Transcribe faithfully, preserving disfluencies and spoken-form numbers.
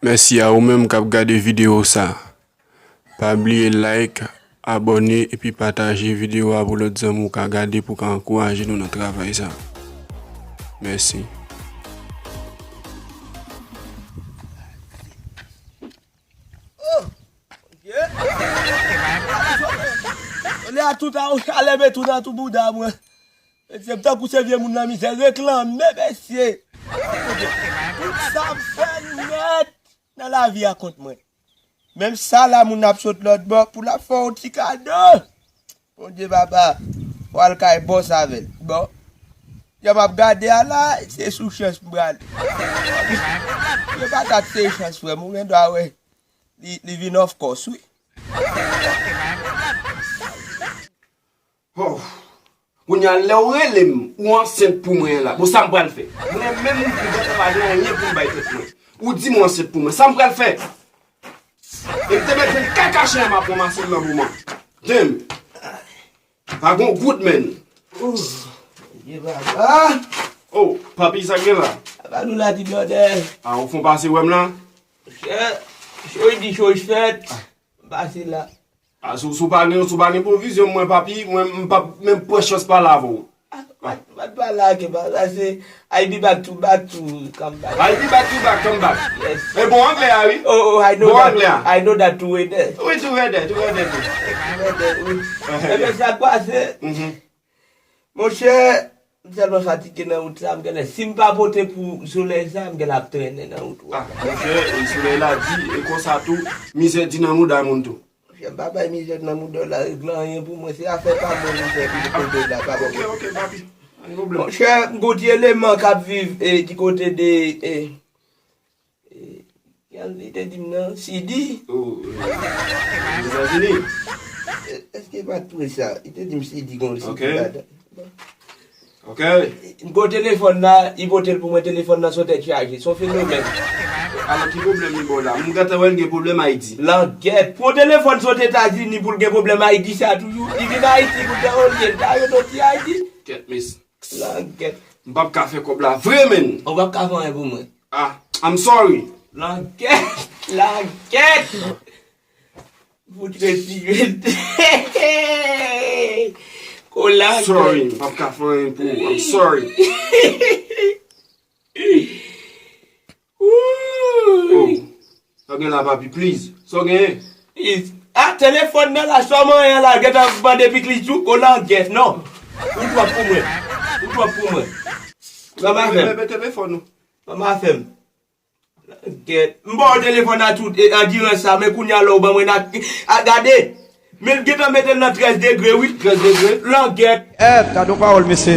Mèsi a ou menm k ap gade videyo sa. Pa bliye like, abòne epi pataje videyo a pou lòt zanmi w ka gade pou ka ankouraje nou nan travay sa. Mèsi. Lè a tout a ou ka leve tout nan tou bouda mwen. Mesye, m tankou se vye moun nan mizè, reklame, mesye. Tout sa m fè nèt nan lavi a kont mwen. Menm sa la moun ap sot lòt bò pou l ap fè yon ti kado. Bondye papa, w al kay bòs avè l. Bon, jan m ap gade a la, se sou chans m prale. Yo patat se chans frè m, ou gen dwa wè. Li, li vin of course, wi. Oh. Kounye a, lè w rele m, ou ansent pou mwen la. Bon, sa m pral fè? Mwen menm, m gentan pa gen anyen pou m bay tèt mwen. Ou di m ou ansent pou mwen. Sa m pral fè? E m te mèt jwenn kaka chen an m ap ranmase l nan moman. Damn. Pa gon gout, man. Ye baba. Oh, papi, sa k gen la? Apa nou la ti blòdè. Ah, ou fon pase wè m la? Chè, chori di chori fèt. Pase la. Ah, si w, si w pa gen, si w pa gen pwovizyon, mwen, papi, mwen, m p ap menm pran chans pale avè w. Ah, pa, pa, pa lage, pa, pase, I be back to back to come back. I be back to back, come back. Yes. E bon anglè a, wi. Oh, oh, I know that. Bon anglè a. I know that too, wi, dè. Wi, tou rèdè, tou rèdè tou. Wi, dè, wi. Ebyen, sa k pase? Mhm. Monchè, m tèlman fatige nan wout sa, m genlè, si m pa pote pou solèy sa, m genlè ap trennen nan wout. Ah, monchè, e solèy la di, e konsa tou, mizè di nan mouda moun tou. Monchè, m pa bay mizè nan mouda w la regle anyen pou mwen, se afè pa mwen mizè pou kote w la, pa bon. Ok, ok, papi. Pa gen pwoblèm. Monchè, m gon ti eleman k ap viv, e, di kote de, e, E, kiyès li te di m nan? Sidi. Oh, euh, Etazini. E, èske pa tou e sa? Li te di m Sidi gon Sidi ladan. Ok. M gon telefòn la, li pote l pou mwen, telefòn nan sot tèt chaje. Se yon fenomèn. Alò, ki pwoblèm li ba w la? M gentan wè l gen pwoblèm Ayiti. Langèt. Pou yon telefòn sot Etazini pou l gen pwoblèm Ayiti, sa toujou. Li vin Ayiti pou l fè olye l ta yo soti Ayiti. Kèt, mes. Langèt. M p ap ka fè kòb la vre, menn. Ou p ap ka fè anyen pou mwen. Ah, I'm sorry. Langèt, langèt. Fout retire. Kola. Sorry, m p ap ka fè anyen pou ou. I'm sorry. Ooh. Sa w gen la, papi, please? Sa w genyen? Please. Ah, telefòn nan la, sa w manyen la, gentan mande piklis tou, kola, guess, non. Ou twòp pou mwen. Ou twòp pou mwen. Sa m a fè? Men, men, men telefòn ou. Sa m a fè? Guess. M ba w telefòn nan tout, e, andirans sa, men kounye a la, ou ban mwen nan, a, gade. Men l gentan mete l nan trèz degre, wi. Trèz degre? Langèt. Eh, gade yon pawòl, mesye.